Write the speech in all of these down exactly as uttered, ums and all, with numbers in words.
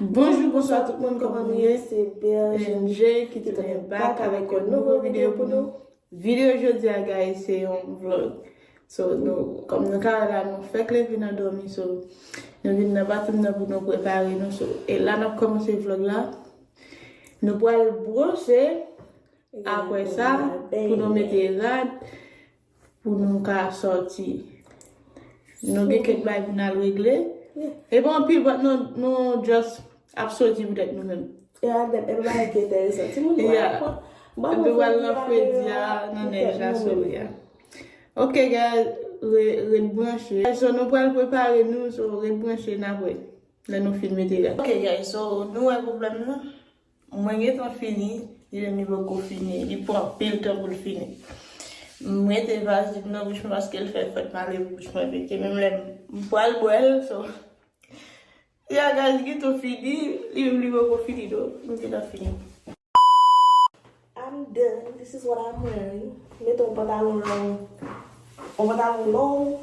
Bonjou, bonswa tout moun, kòman nou ye? Se Berge N J ki tounen back avèk yon nouvo videyo pou nou. Videyo jodi a, guys, se yon vlog. So, nou, kòm nou ka wè la, nou fèk leve nan dòmi, so, nou vin nan bathroom nan pou nou prepare nou. So, e la n ap kòmanse vlog la. Nou pral bwose, apre sa, pou nou mete rad, pou nou ka sòti. Nou gen kèk bagay pou n al regle. E pa anpil, but nou, nou just ap sòti poutèt nou menm. E a, e pa bagay ki enteresan. Timoun yo ap pran. Epi w al nan fredi a, nan nèj la, so, yeah. Ok, guys, re-, ret branche. So, nou pral prepare nou, so, ret branche, n ap wè lè nou fin mete rad. Ok, guys, so, nou wè pwoblèm nan? Mwen gentan fini, li menm li poko fini, li pran anpil tan pou l fini. M rete vazlim nan bouch mwen paske l fè frèt, m ale bouch mwen pete, menm lè m pral bwè l, so. Yeah, guys, li gentan fini, li menm li poko fini, though, m gentan fini. I'm done. This is what I'm wearing. Mete yon pantalon long. Yon pantalon long.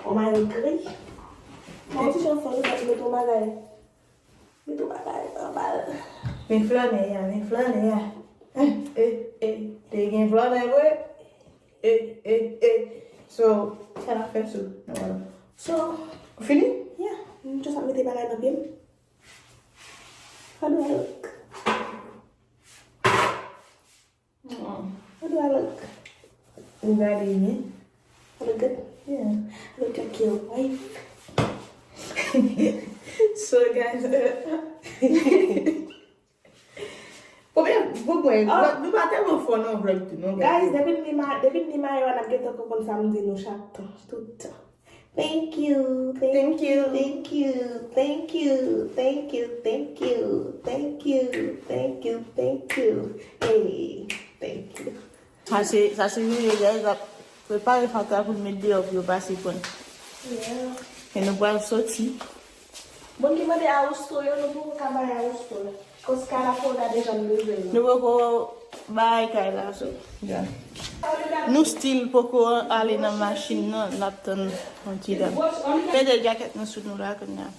Yon mayo gri. Yon ti chanson, li mete yon bagay. Mete yon bagay anba l. Men flannè a, men flannè a. Eh, eh, eh. Te gen flannè vre. Eh, eh, eh. So, sa n ap fè sou? So, ou fini? Yeah. M just ap mete bagay nan pye m. How do I look? How do I look? Ou gade byen. I look good? Yeah. I look like your wife. So, guys, uh, bon, bon, bon, nou pa tèlman fò nan vlog tou, non, guys. Guys, depi n ni ma-, depi n ni mayo a, n ap gentan konprann sa m di nou chak tan, tout tan. Thank you, thank you, thank you, thank you, thank you, thank you, thank you, thank you, thank you. Hey, thank you. Sa se, sa se Yoyo, guys, ap prepare fatra pou l met deyò pou yo pase pran. Yeah. E nou pral soti. Moun ki mande Austo yo, nou poko ka bay Austo. Cause California deja m bezwen yo. Nou poko bay kay la, so, yeah. Nou still poko ale nan machin nan, n ap tann yon ti tan. Mete jakèt nou sou nou la kounye a.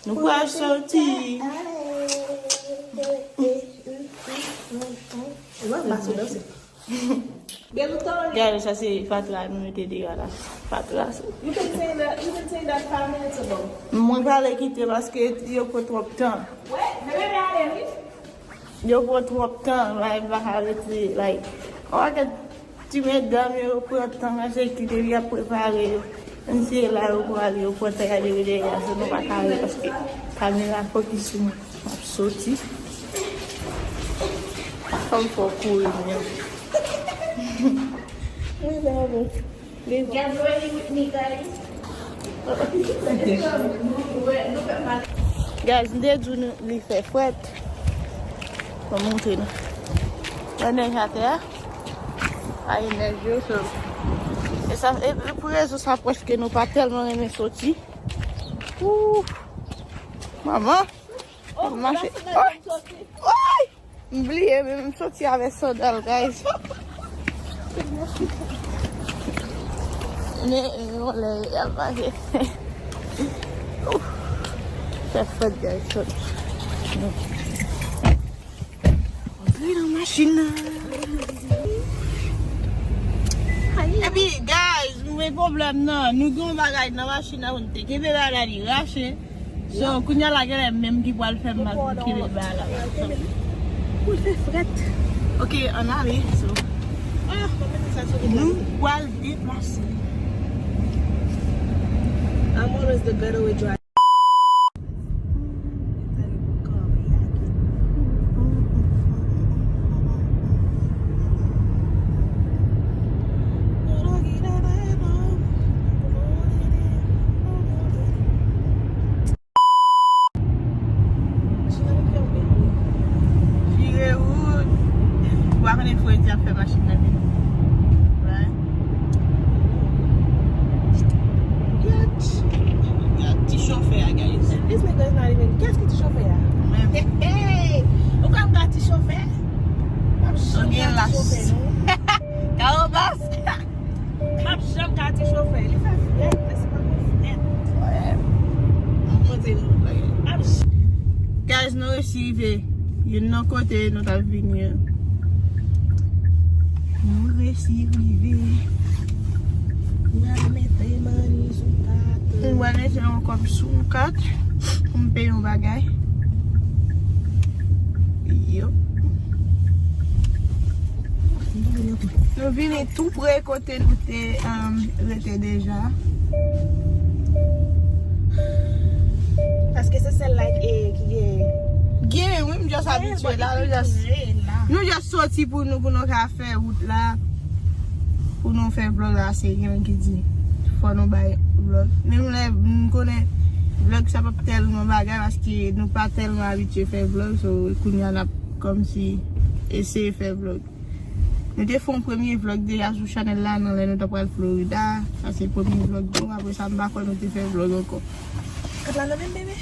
Nou pral soti. Gade, sa se fatra nou mete deyò la. Fatra sa. You can say that, you can say that five minutes ago. Mwen pale kite paske yo pran twòp tan. Wè, men bebe ale, wi. Yo pran twòp tan, like, m pa ka rete, like, yon pakèt ti medam yo pran tan, men se ki depi y ap prepare yo. Menm si se la yo pral, yo pran tan y ale yo dèyè a, so nou pa ka ale paske kamera fokis sou nou. M ap soti. Fò m fè w kouri menm. Wi, bravo. Get ready with me, guys. Guys, m te di nou li fè frèt. Mwen montre nou. Wè nèj atè a. Ay, nèj yo, so. E sa, e, e pou rezon sa, prèske nou pa tèlman renmen soti. Ooh. Manman. M ap mache. Oy! Oy! M bliye, men m soti avè sandal, guys. Men, men, wòlè, y ap mache. Ouf. Fè frèt, guys, sot. Antre nan machin nan. Epi, guys, nou gen pwoblèm nan. Nou gen yon bagay nan machin nan, nou te kenbe bagay la, li rache. So, kounye a la, genlè menm ki pral fè m mal pou kenbe bagay la. Pou l fè frèt. Ok, ann ale, so. Nou pral deplase. I'm always the ghetto with dry. Vire wout. Ou pa konnen fredi ap fè machin nan vini. Right? Gad, gad ti chofè a, guys. This nigga is not even, kiyès ki ti chofè a? Mwen menm. Hey, hey. Ou ka gad ti chofè? M ap janm gad ti chofè, non. Karabas. M ap janm ka ti chofè. Li fè frèt, men se pa pou frèt. M ap monte nan wout la, guys. M ap j- Guys, nou resi rive youn nan kote nou t ap vini an. Nou resi rive. Nou al mete mani sou kat. M pral mete yon kòb sou yon kat pou m peye yon bagay. Yup. Nou vini tou pre kote nou te, um, rete deja. Paske se sèl la ki, ki gen. Gen, wi, m just abitye la, nou just, nou just soti pou nou, pou nou ka fè wout la. Pou nou fè vlog la, se gen moun ki di fò nou bay vlog. Menm lè m konnen vlog sa p ap tèlman bagay, paske nou pa tèlman abitye fè vlog, so kounye a n ap kòmsi eseye fè vlog. Nou te fè yon premye vlog deja sou chanèl la, nan lè nou t ap pral Florida. Sa se premye vlog nou, apre sa m pa kwè nou te fè vlog ankò. Kat la nan men m, bebe?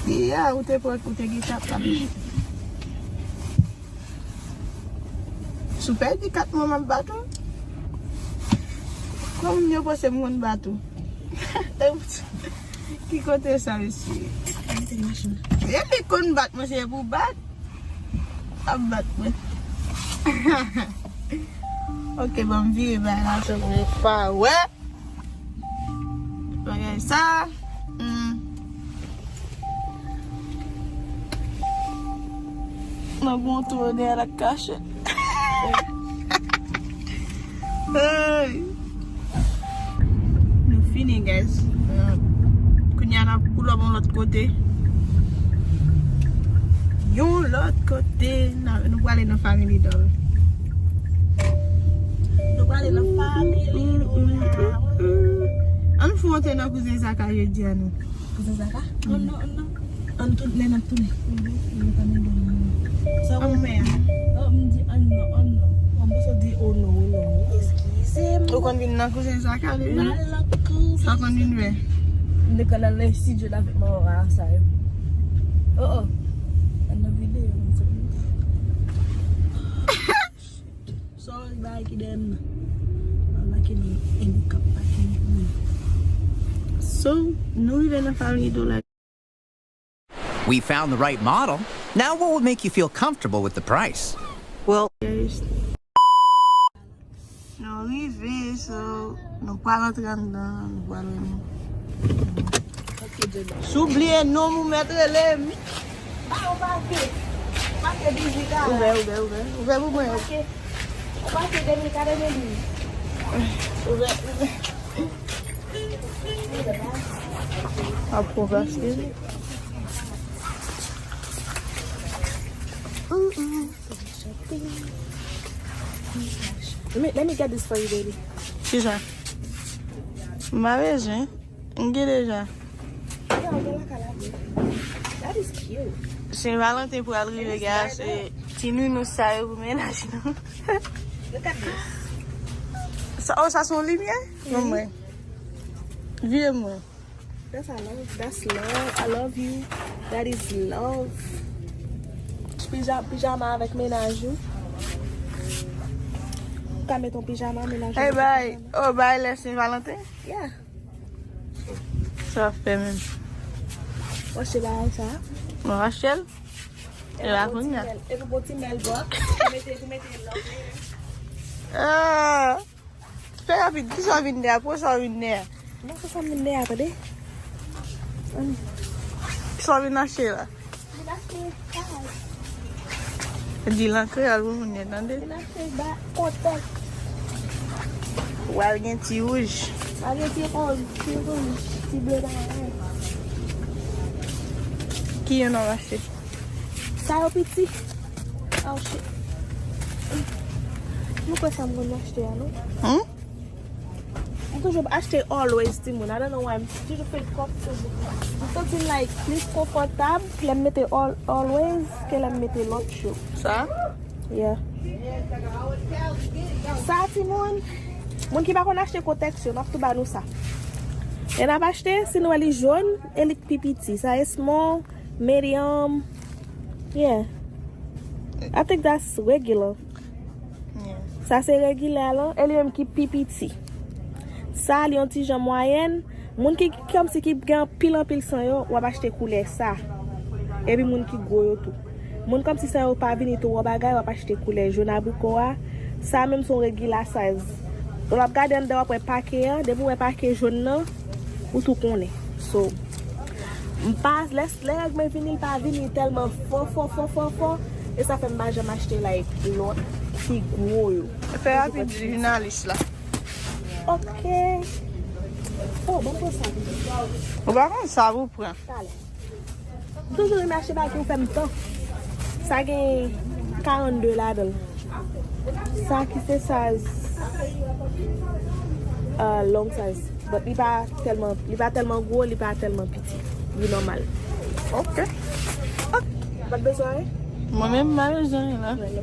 Yeah, ou te pran, ou te gen kat la. Si w pèdi kat mwen, m ap bat ou. Kòm yo panse m konn bat ou. Ki kote sa, mesye? Epi konn bat mwen, se pou bat. Ap bat mwen. Ok, bon, m vire bay la, tankou pa wè. Bagay sa. Hmm. Nan gon tou dèyè la kache. Hey. Nou fini, guys. Kounye a n ap pull up yon lòt kote. Yon lòt kote. N a, nou prale nan Family Dollar. Nou prale nan Family Dollar. Ann fwonte nan kouzen Zaka jodi a nou. Kouzen Zaka? Ann non, ann non. Ann tou, lè n ap tounen. Sa ou mè a? Oh, m di ann non, ann non. Bon, m panse w di oh non, oh non. Eskize m. Ou konn vin nan kouzen Zaka deja? M al nan kouzen. Sa w konn vin fè? M te konn al nan estidyo la avèk manman sa yo. Oh, oh. Ann nan videyo, m di. Sorry, bagay ki dèyè m nan. Mama ki nan en kap pati pou mwen. So, nou rive nan Family Dollar. We found the right model. Now what would make you feel comfortable with the price? Well, guys, nou rive, so, nou pral antre anndan, nou pral wè nou. Si w bliye non m, ou mèt rele m. Ba yo pake. Pake dizuit a. Ouvè, ouvè, ouvè. Ouvè pou mwen. Pake. Pake de mil kat, de mil douz. Ouvè, ouvè. Ap pwokrastine. Let me, let me get this for you, baby. Kisa? M pa bezwen. M gen deja. Yo, gen lakay la vre. That is cute. Sen Valentin pral rive, guys. Se ti nounou sa yo pou mennaj nou. Look at this. Sa, oh, sa se yon limyè? Ban mwen. Vire mwen. That's I love. That's love. I love you. That is love. Pija-, pijama avèk mennaj ou. Ou ka met yon pijama, mennaj ou. Hey, met yon bay. Pijama. Oh, bay lè Sen Valentin? Yeah. Sa fè menm. Ou achte bagay sa? Mwen achte l. E la kounye a. Epi bon ti mèl bò. Pou mete, pou mete lòk. Ah. Fè rapid, kisa w vin de a? Pou sa w vin de a? Non, pou sa m vin de a, tande. Kisa w vin achte la? Vin achte kay. Di l an kreyòl pou moun yo tande. Vin achte ba kontèk. W al gen ti wouj. W al gen ti wouj, ti wouj, ti ble pa anyen. Ki youn w ap achte? Sa yo piti. Oh, shit. M kwè sa m konn achte a, non? Hmm? M toujou achte always, timoun. I don't know why. M toujou feel comfortable. M santi m, like, plis konfòtab lè m mete al-, always ke lè m mete lòt yo. Sa? Yeah. Sa, timoun, moun ki pa konn achte kontèks yo, m ap tou ba nou sa. Lè n ap achte, si nou wè li jòn, e li k pi piti. Sa e small, medium. Yeah. I think that's regular. Yeah. Sa se regilè lan, e li menm ki pi piti. Sa li yon ti jan mwayèn. Moun ki, ki kòmsi ki gen anpil, anpil san yo, w ap achte koulè sa. Epi moun ki gwo yo tou. Moun kòmsi sa yo pa vini twò bagay, w ap achte koulè jòn abriko a. Sa menm se yon regila size. Lè w ap gade anndan, w ap wè pake a. Depi w wè pake jòn nan, ou tou konnen. So, m pa, lè, lè règ mwen vini, l pa vini tèlman fò, fò, fò, fò, fò. E sa fè m pa janm achte, like, lòt ki gwo yo. Fè rapid, jounalis la. Ok. Oh, bon, pou sa. Ou pa konn sa pou pran. Talè. M toujou renmen achte bagay ki fè m tan. Sa gen karannde ladan l. Sa ki se size, uh, long size. But li pa tèlman, li pa tèlman gwo, li pa tèlman piti. Li nòmal. Ok. Ok. Ou pa t bezwen anyen? Mwen menm, m pa bezwen anyen la.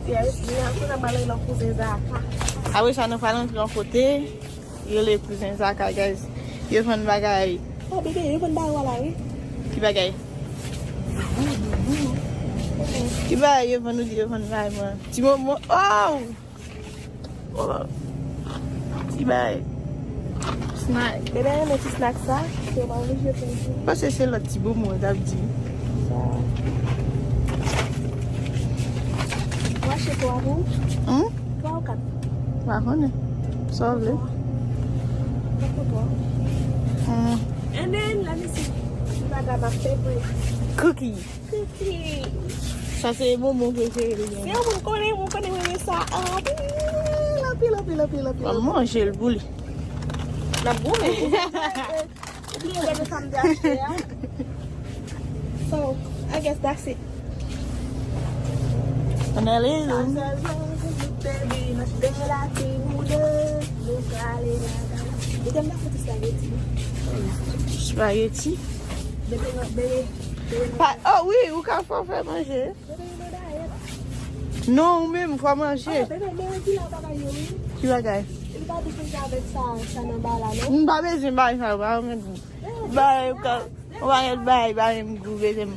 Yes, men apre n ap al rele kouzen Zaka. Apre sa, nou pral antre yon kote. Rele kouzen Zaka, guys. Yo vann bagay. Oh, bebe, yo vann bagay la, wi. Ki bagay? Ki bagay yo vann ou di yo vann bagay mwen? Ti momo. Oh! Oh! Ki bagay? Snack. Bebe, renmen ti snack sa. Se pa manje pou di. Paske se lòt ti momo, t ap di. Sa. Ou achte twa pou? Hmm? Twa ou kat? Pa konnen. Sa w vle? Twa. Twa pou twa. Hmm. And then, let me see. Madam a favorite. Cookie. Cookie. Sa se bonbon prefere li. Se yon moun konnen, moun konnen mwen renmen sa. Anpil, anpil, anpil, anpil, anpil. Mwen manje l pou li. N ap goumen. Ou bliye gade sa m te achte a. So, I guess that's it. Ann ale. Sa sèl jan pou nou te vin achte la ti boude. Nou prale lakay. Ou te m ta fè ti spaghetti. Spaghetti? Bebe, bebe, bebe. Pa, oh wi, ou ka fè, fè manje. Bebe, nou dayè. Non, ou menm, fò manje. Oh, bebe, men regila bagay yo, wi. Ki bagay? Li pa di konsa avèk sa, sa nan ba la, non? M pa bezwen bagay sa yo, pa renmen gou. Bagay yo ka, ou pa gen bagay, pa renmen gou, bezwen